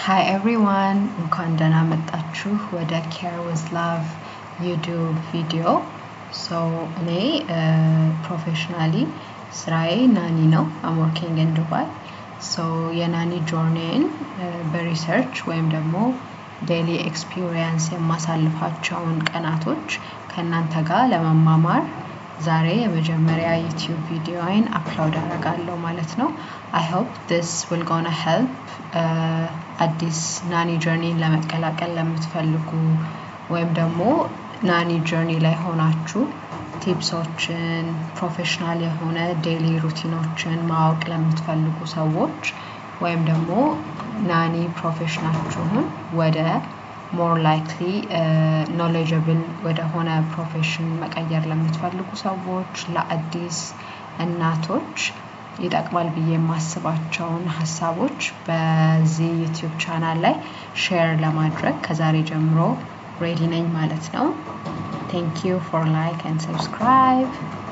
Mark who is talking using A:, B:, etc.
A: Hi everyone፣ እንኳን ደህና መጣችሁ ወደ Care with Love YouTube ቪዲዮ። So እኔ professionally ስራዬ nanny ነው። I'm working in Dubai። So የ nanny journey ን በ research ወይም ደግሞ daily experience የማሳልፋቸውን ቀናቶች ከእናንተ ጋር ለመማማር ዛሬ የመጀመሪያ YouTube ቪዲዮዬን upload አደርጋለሁ ማለት ነው። I hope this will gonna help አዲስ nanny journey ን ለመቀላቀል ለምትፈልጉ ወይም ደግሞ nanny journey ላይ ሆናችሁ tips ኦችን፣ professional የሆነ daily routine ኦችን ማወቅ ለምትፈልጉ ሰዎች ወይም ደግሞ nanny profession ኣችሁን ወደ more likely knowledgeable ወደሆነ profession መቀየር ለምትፈልጉ ሰዎች፣ ለአዲስ እናቶች ይጠቅማል ብዬ የማስባቸውን ሀሳቦች በዚህ YouTube channel ላይ share ለማድረግ ከዛሬ ጀምሮ ready ነኝ ማለት ነው። Thank you for like and subscribe.